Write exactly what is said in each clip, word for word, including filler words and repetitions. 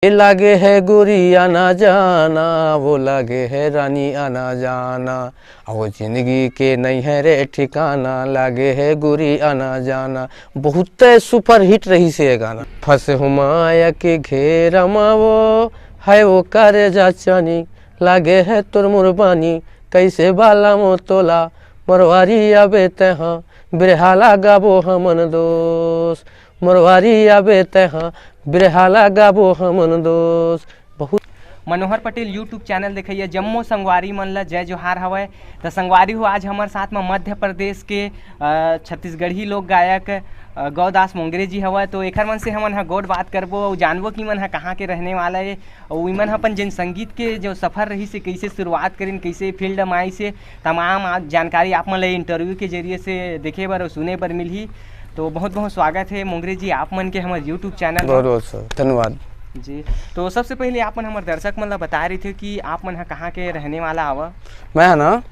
ये लागे है गोरी आना जाना, वो लागे है रानी आना जाना, अब वो जिंदगी के नहीं है रे ठिकाना, लागे है गोरी आना जाना। बहुत सुपर हिट रहिस हे ये गाना। फंसे हो माया के घेरा मा वो, है वो करे जा चानी, लागे है तोर मुरबानी, कैसे बाला मो तोला, मरवारी आबे तैहा, बिरहा ला गाबो हमन दोस्त, मरवारी आबे तैहा, बिरहा ला गाबो हमन दोस्त। बहुत मनोहर पटेल YouTube चैनल देखइया जम्मो संगवारी मन ला जय जोहार हवय। त संगवारी हो, आज हमर साथ म मध्य प्रदेश के, अ, छत्तीसगढ़ी लोक गायक, अ, गौदास मोंगरे जी हवय। तो एखर मन से हमन ह गोठ बात करबो अउ जानबो कि मन ह कहाँ के रहने वाला हे अउ इमन ह अपन जेन संगीत के जो सफर रहिस हे, कइसे शुरुआत करिन, कइसे फील्ड म आइस हे, तमाम आप जानकारी आप मन ल इंटरव्यू के जरिए से देखे बर अउ सुने बर मिलही। तो बहुत बहुत स्वागत हे मोंगरे जी आप मन के हमर YouTube चैनल म। बहुत बहुत सर, धन्यवाद। जी, तो सबसे पहले आप मन हमर दर्शक मन ला बताए रहिथे कि आप मन ह कहाँ के रहने वाला आवा? मैं ह ना,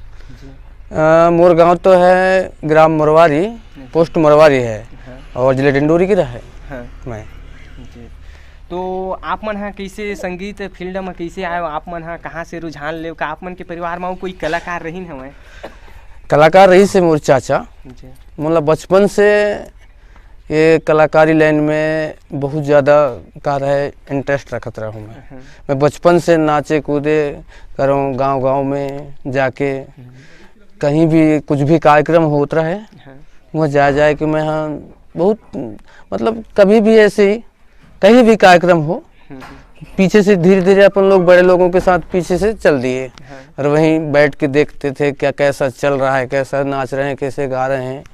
जी। अ, मोर गांव तो है ग्राम मरवारी, जी। पोस्ट मरवारी है हाँ। और जिला डिंडोरी की रहे हाँ। मैं। जी। तो आप मन ह कइसे संगीत फील्ड म कइसे आए हो? आप मन ह कहाँ से रुझान लेव? का आप मन के परिवार म अउ कोई कलाकार रहिन हवय? कलाकार रहिस हे मोर चाचा। जी। मोला बचपन से ये कलाकारी लाइन में बहुत ज़्यादा का रहे इंटरेस्ट रखत रहूँ मैं। हाँ। मैं बचपन से नाचे कूदे करूँ, गांव-गांव में जाके हम्म। कहीं भी कुछ भी कार्यक्रम होत रहे, हाँ। वहाँ जाए, जाए के मैं हाँ बहुत, मतलब कभी भी ऐसे ही कहीं भी कार्यक्रम हो, हम्म, हम्म। पीछे से धीरे-धीरे अपन लोग बड़े लोगों के साथ पीछे से चल दिए हाँ। और वहीं बैठ के देखते थे क्या कैसा चल रहा है, कैसा नाच रहे हैं, कैसे गा रहे हैं।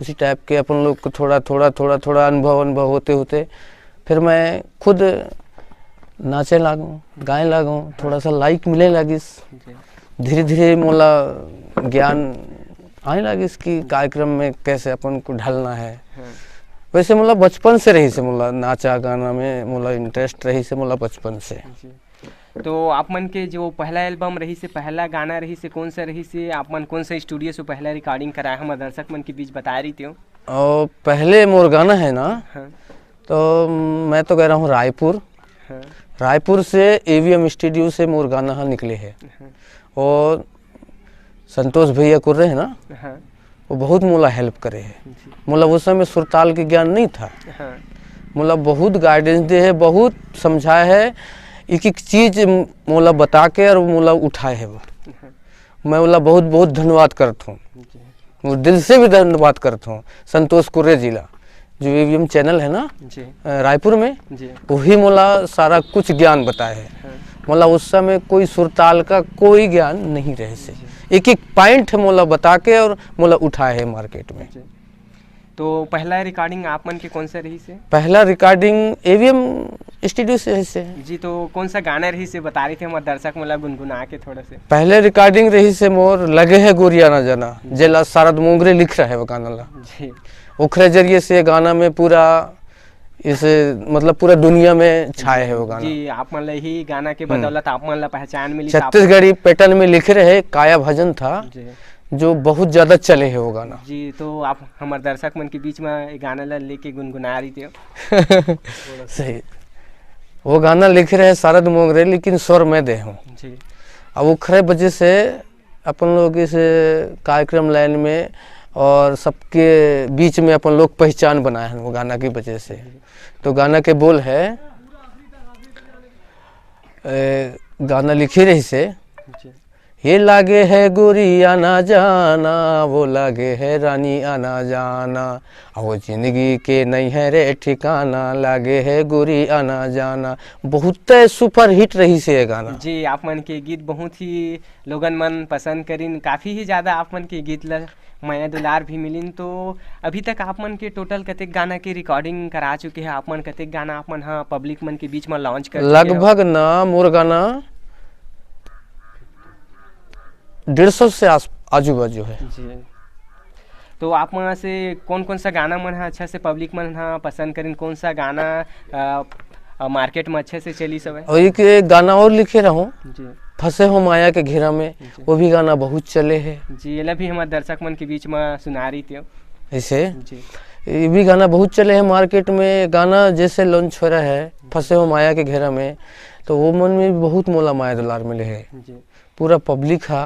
उसी टाइप के अपन लोग को थोड़ा, थोड़ा, थोड़ा, थोड़ा अनुभव, अनुभव होते, होते फिर मैं खुद नाचे लागूँ, गाए लागूँ, थोड़ा सा लाइक मिले लागिस। जी। धीरे-धीरे मोला ज्ञान आने लागिस कि कार्यक्रम में कैसे अपन को ढलना है। हाँ। वैसे मोला बचपन से रहिस हे, मोला नाचा गाना में मोला इंटरेस्ट रहिस हे मोला बचपन से। जी। तो आप मन के जो पहला एल्बम रहिस हे, पहला गाना रहिस हे, कौन सा रहिस हे? आप मन कौन सा स्टूडियो से पहला रिकॉर्डिंग कराए, हमर दर्शक मन के बीच बताए रहितेव। और पहले मोर गाना है ना, हाँ। तो मैं तो गए रहूँ रायपुर। हाँ। रायपुर से एवीएम स्टूडियो से मोर गाना ह निकले हे। हाँ। और संतोष भैया कुर्रे है ना, हाँ। वो बहुत मोला हेल्प करे हे। जी। मोला उस समय सुरताल के ज्ञान नहीं था। हाँ। मोला बहुत गाइडेंस दे हे, बहुत समझाए हे, एक एक चीज मोला बता के और मोला उठाए हे वो। हाँ। मैं ओला बहुत बहुत धन्यवाद करत हूँ। जी। वो दिल से भी धन्यवाद करत हूँ संतोष कुर्रे जी ला, जो एवीएम चैनल है ना, जी। अ, रायपुर में, जी। वही मोला सारा कुछ ज्ञान बताए है। हाँ। मोला उस समय कोई सुरताल का कोई ज्ञान नहीं रहे से। जी। एक एक पॉइंट मोला बता के और मोला उठाए है मार्केट में। जी। तो पहला रिकॉर्डिंग आप मन के कौन सा रहिस हे? पहला रिकॉर्डिंग एवीएम स्टूडियो से रहिस हे। जी, तो कौन सा गाना रहिस हे, बता रहितेव हमर दर्शक मन ला गुनगुना के थोड़ा से। पहले रिकॉर्डिंग रहिस हे मोर लगे है गोरी आना जाना, जी। जेला शारद मोंगरे लिखे रहे वो गाना ला। जी। ओखरे जरिए से गाना में पूरा इस, मतलब पूरा दुनिया में छाए हे वो गाना। जी, आप मन ला ही गाना के हम्म। बदौलत आप मन ला पहचान मिली, आप छत्तीसगढ़ी पैटर्न में लिखे रहे, काया भजन था, जी। जो बहुत ज्यादा चले हे वो गाना। जी, तो आप हमर दर्शक मन के बीच में ये गाना ला लेके गुनगुना रहितेव। सही। वो गाना लिखे रहे शारद मोंगरे, लेकिन स्वर मैं दे हूँ। जी। अब ओखरे वजह से अपन लोग इस कार्यक्रम लाइन में और सबके बीच में अपन लोग पहचान बनाए हैं वो गाना की वजह से। तो गाना के बोल है, ए, गाना लिखे रहिस हे, जी। ये लागे है गोरी आना जाना, वो लागे है रानी आना जाना, अब वो जिंदगी के नहीं है रे ठिकाना, लागे है गोरी आना जाना। बहुत सुपर हिट रहिस हे ये गाना। जी, आप मन के गीत बहुत ही लोगन मन पसंद करिन, काफी ही ज्यादा आप मन के गीत ला मया दुलार भी मिलिन। तो अभी तक आप मन के टोटल कतेक गाना के रिकॉर्डिंग करा चुके हैं आप मन? कतेक गाना आप मन ह पब्लिक मन के बीच में लॉन्च कर चुके हो? लगभग ना मोर गाना डेढ़ सौ से आस-, आजू बाजू है। जी। तो आप मन से कौन कौन सा गाना मन ह अच्छा से पब्लिक मन ह पसंद करिन, कौन सा गाना, अ, अ, मार्केट में अच्छे से चलिस हवय? और एक, एक गाना और लिखे रहूं, जी। फंसे हो माया के घेरा में, जी। वो भी गाना बहुत चले है। जी, एला भी हमारे दर्शक मन के बीच में सुना रहितेव। ऐसे? जी। ये भी गाना बहुत चले हे मार्केट में। गाना जैसे लॉन्च हो रहा है, फंसे हो माया के घेरा में, तो वो मन में भी बहुत मोला माया दुलार मिले हे। जी। पूरा पब्लिक हा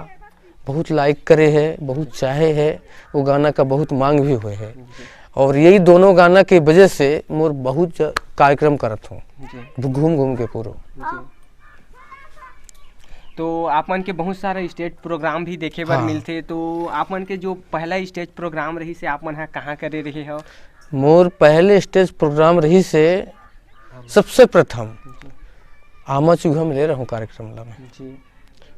बहुत लाइक करे हे, बहुत चाहे हे, वो गाना का बहुत मांग भी होए हे। जी। और यही दोनों गाना के वजह से मोर बहुत ज-, कार्यक्रम करत हूँ, जी। घूम घूम के पूरा। जी। तो आप मन के बहुत सारा स्टेज प्रोग्राम भी देखे बर हाँ। मिलथे, तो आप मन के जो पहला स्टेज प्रोग्राम रहिस हे, आप मन ह कहाँ करे रहे हो? मोर पहले स्टेज प्रोग्राम रहिस हे, सबसे प्रथम जी। आमा चूहा में ले रहूं कार्यक्रम ला मैं। जी।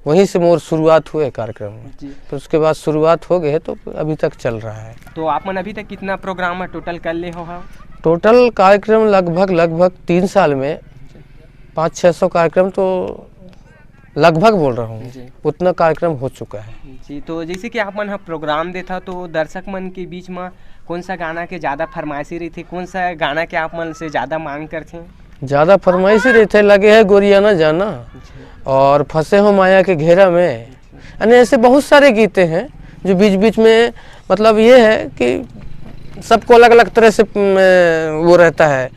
वहीं से मोर शुरुआत हुए कार्यक्रम में। जी। फिर उसके बाद शुरुआत हो गए तो अभी तक चल रहा है। तो आप मन अभी तक कितना प्रोग्राम टोटल कर ले हो? हाँ। टोटल कार्यक्रम लगभग, लगभग तीन साल में पाँच छः सौ कार्यक्रम तो लगभग बोल रहा हूँ, जी। उतना कार्यक्रम हो चुका है। जी, तो जैसे कि आप मन ह प्रोग्राम देथा, तो दर्शक मन के बीच म कौन सा गाना के ज़्यादा फरमाइशी रहिथे, कौन सा गाना के आप मन से ज़्यादा मांग करथे? ज़्यादा फरमाइशी रहिथे, लगे है गोरिया ना जाना, जी। और फंसे हो माया के घेरा में, जी। यानी ऐसे बहुत सारे गीते हैं जो बीच बीच में, मतलब ये है कि सबको अलग-अलग तरह से, म, वो रहता है, अ,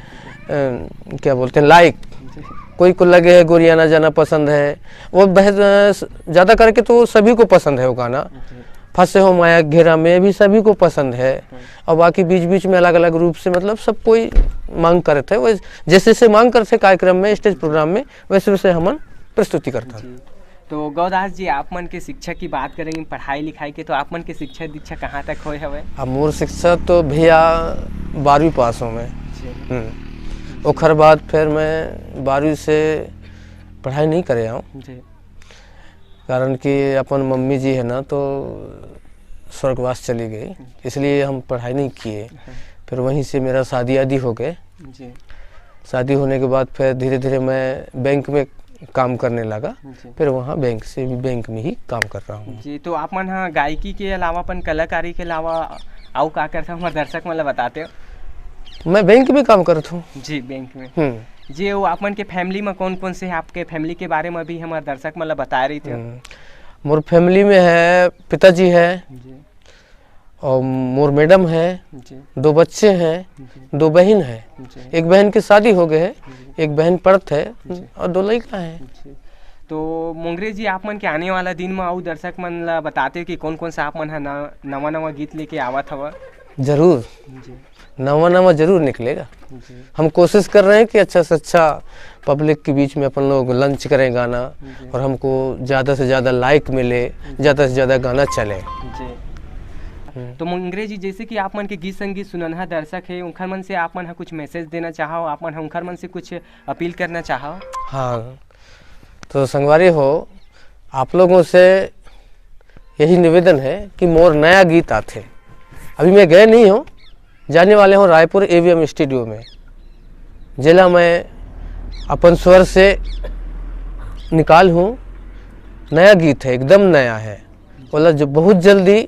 क्या बोलते हैं, लाइक। जी। कोई को लगे है गोरिया ना जाना पसंद है, वो बह-, ज़्यादा करके तो सभी को पसंद है वो गाना। जी। फंसे हो माया घेरा में भी सभी को पसंद है। हम्म। और बाकी बीच-बीच में अलग-अलग रूप से, मतलब, सब कोई मांग करत है, वो जैसे जैसे मांग करत है कार्यक्रम में, स्टेज प्रोग्राम में, वैसे वैसे हमन प्रस्तुति करत हन। जी। तो गौदास जी, आप मन के शिक्षा की बात करें, पढ़ाई लिखाई के, तो आप मन के शिक्षा दीक्षा कहाँ तक होए हवे? अब मोर शिक्षा तो भैया बारहवीं पास हो मैं। जी। हम्म। ओखर बाद फिर मैं बारहवीं से पढ़ाई नहीं करे हूँ। जी। कारण कि अपन मम्मी जी है ना, तो स्वर्गवास चली गई, इसलिए हम पढ़ाई नहीं किए। हाँ। फिर वहीं से मेरा शादी आदि हो गए। जी। शादी होने के बाद फिर धीरे-धीरे मैं बैंक में काम करने लगा। जी। फिर वहाँ बैंक से भी, बैंक में ही काम कर रहा हूँ। जी, तो आप मन ह गायकी के अलावा, अपन कलाकारी के अलावा अउ का करथव, हमर दर्शक मन ल बताते हो? मैं बैंक में काम करत हूँ। जी, बैंक में। हम्म। जी, वो आप मन के फैमिली में कौन-कौन से, आपके फैमिली के बारे में भी हमर दर्शक मन ल बताए रहिते हो। हम्म। मोर फैमिली में है, पिताजी है, जी। और मोर मैडम है, जी। दो बच्चे हैं, जी। दो बहन है। जी। एक बहन की शादी हो गए है, जी। एक बहन पढ़त है, जी। और दो लड़का है। जी। तो मोंगरे जी, आप मन के आने वाला दिन में अउ दर्शक मन ला बताते हो कि कौन-कौन सा आप मन ह न-, नवा-नवा गीत लेके आवत हवा? जरूर। जी। नवा-नवा जरूर निकलेगा। जी। हम कोशिश कर रहे हैं कि अच्छा से अच्छा पब्लिक के बीच में अपन लोग लॉन्च करें गाना, जी। और हमको ज़्यादा से ज़्यादा लाइक मिले, जी। ज़्यादा से ज़्यादा गाना चले। जी। हम्म। तो मोंगरे जी, जैसे कि आप मन के गीत संगीत सुननहा दर्शक है, उनखर मन से आप मन ह कुछ मैसेज देना चाहो, आप मन ह उनखर मन से कुछ अपील करना चाहो? हाँ, तो संगवारी हो, आप लोगों से यही निवेदन है कि मोर नया गीत आथे। अभी मैं गए नहीं हूँ, जाने वाले हूँ रायपुर एवीएम स्टूडियो में, जेला मैं अपन स्वर से निकाल हूँ। नया गीत है, एकदम नया है, मतलब जो बहुत जल्दी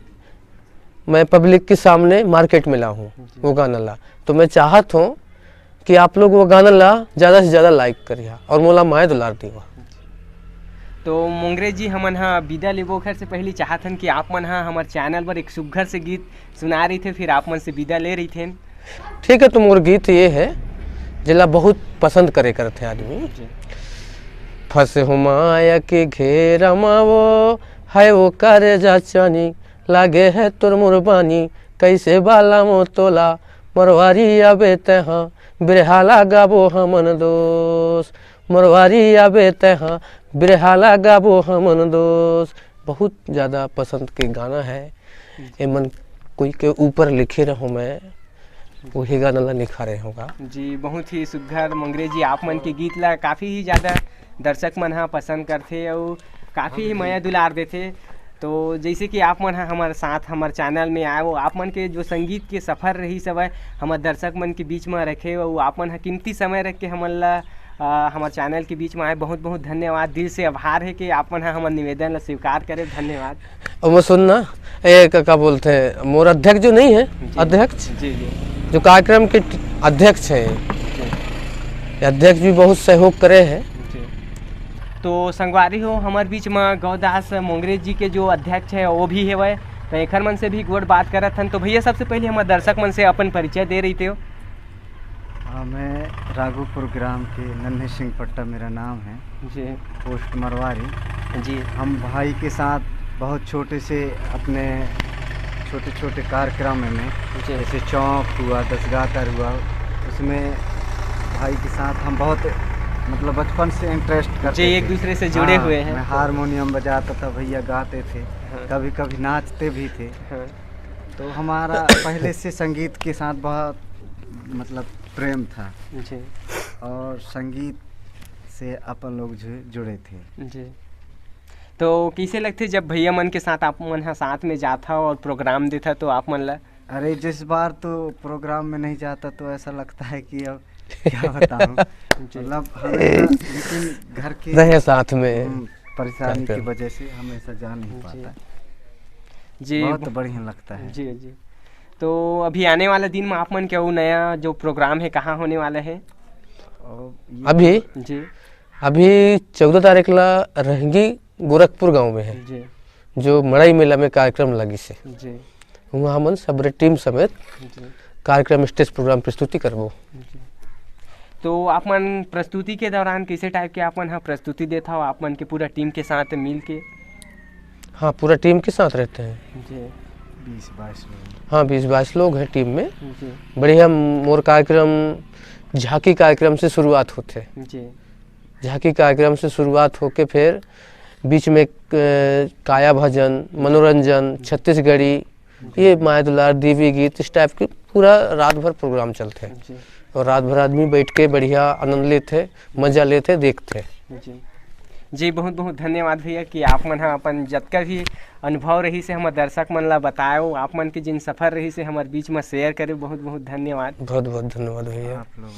मैं पब्लिक के सामने मार्केट में लाऊं जी। वो गाना ला। तो मैं चाहत हूँ कि आप लोग वो गाना ला ज़्यादा से ज़्यादा लाइक करिहा और मोला माया दुलार दिहा। तो मोंगरे जी, हमन ह विदा लेबो, ओखर से पहली चाहत हन कि आप मन ह हमर चैनल पर एक सुग्घर से गीत सुना रहिथे, फिर आप मन से विदा ले रहिथेन। ठीक है, तो मोर गीत ये है, जेला बहुत पसंद करे करथे आदमी। जी। फंसे हो माया के घेरा मा वो, है वो करे जा चानी, लागे है तोर मोर बानी, कैसे बाला मो तोला, मरवारी आबे तैहा, बिरहा ला गाबो हमन दोस, मरवारी आबे तैहा, बिरहा ला गाबो हमन दोस। बहुत ज़्यादा पसंद के गाना है। जी। एमन कोई के ऊपर लिखे रहूँ मैं, वही गाना ला निखारे होगा। जी, बहुत ही सुघर मोंगरे जी, आप मन के गीत ला काफ़ी ही ज़्यादा दर्शक मन ह पसंद करथे अउ काफ़ी ही मया दुलार देथे। तो जैसे कि आप मन ह हमर साथ, हमर चैनल में आए हो, आप मन के जो संगीत के सफ़र रहिस हवय, हमर दर्शक मन के बीच म रखे हो, आप मन ह कीमती समय रख के हमन ला, अ, हमर चैनल के बीच म आए, बहुत-बहुत धन्यवाद। दिल से आभार है कि आप मन ह हमर निवेदन ला स्वीकार करे। धन्यवाद। अब वो सुन ना, ए, का, का बोलते हैं, मोर अध्यक्ष जो नहीं है, जी। अध्यक्ष, जी, जी। जो कार्यक्रम के ट-, अध्यक्ष है, जी। ये अध्यक्ष भी बहुत सहयोग करे है। जी। तो संगवारी हो, हमर बीच म गौदास मोंगरे जी के जो अध्यक्ष है, वो भी हेवय। तो एखर मन से भी गोठ बात करत हन। तो भैया, सबसे पहले हमर दर्शक मन से अपन परिचय दे रहितेव। हाँ, मैं राघोपुर ग्राम के नन्हे सिंह पट्टा मेरा नाम है, जी। पोस्ट मरवारी। जी। हम भाई के साथ बहुत छोटे से अपने छोटे छोटे कार्यक्रम में, जी। जैसे चौक हुआ, दसगातर हुआ, उसमें भाई के साथ हम बहुत, मतलब, बचपन से इंटरेस्ट करते जी, एक थे। दूसरे से जुड़े हाँ, हुए हैं। मैं हारमोनियम बजाता था, भैया गाते थे, हाँ। कभी कभी नाचते भी थे। हाँ। तो हमारा पहले से संगीत के साथ बहुत, मतलब, प्रेम था जी। और संगीत से अपन लोग जु-, जुड़े थे। जी। तो कैसे लगथे, जब भैया मन के साथ आप मन ह साथ में जाथा और प्रोग्राम देथा, तो आप मन ला? अरे, जिस बार तो प्रोग्राम में नहीं जाता तो ऐसा लगता है कि अब क्या बताऊं। जी। मतलब, हमेशा, लेकिन घर के रहे साथ में। हम्म, परेशानी की कार्यक्रम। वजह से हमेशा जा नहीं जी। पाता। जी। बहुत बढ़िया लगता है। जी, जी। तो अभी आने वाला दिन में आप मन के वो नया जो प्रोग्राम है, कहाँ होने वाला है? और ये अभी जी। अभी चौदह तारीख ला रहंगी गोरखपुर गांव में है, जी। जो मड़ई मेला में कार्यक्रम लगिस हे। जी। वहाँ हमन सबरे टीम समेत जी। कार्यक्रम, स्टेज प्रोग्राम प्रस्तुति करबो। जी। तो आप मन प्रस्तुति के दौरान कैसे टाइप के आप मन ह प्रस्तुति देथा हो, आप मन के पूरा टीम के साथ मिल के? हाँ, पूरा टीम के साथ रहते हैं। जी। बीस बाईस लोग। हाँ, बीस बाईस लोग हैं टीम में। जी। बढ़िया, मोर कार्यक्रम झांकी कार्यक्रम से शुरुआत होथे। जी। झांकी कार्यक्रम से शुरुआत होके फिर बीच में, अ, काया भजन, मनोरंजन, छत्तीसगढ़ी, ये माया दुलार, देवी गीत, इस टाइप के पूरा रात भर प्रोग्राम चलथे। जी। और रात भर आदमी बैठ के बढ़िया आनंद लेथे, मजा लेथे, देखथे। जी। जी, बहुत बहुत धन्यवाद भैया कि आप मन ह अपन जतका भी अनुभव रहिस हे हमर दर्शक मन ला बताएव, आप मन के जिन सफर रहिस हे हमर बीच में शेयर करेव। बहुत बहुत धन्यवाद। बहुत बहुत धन्यवाद भैया। आप लोग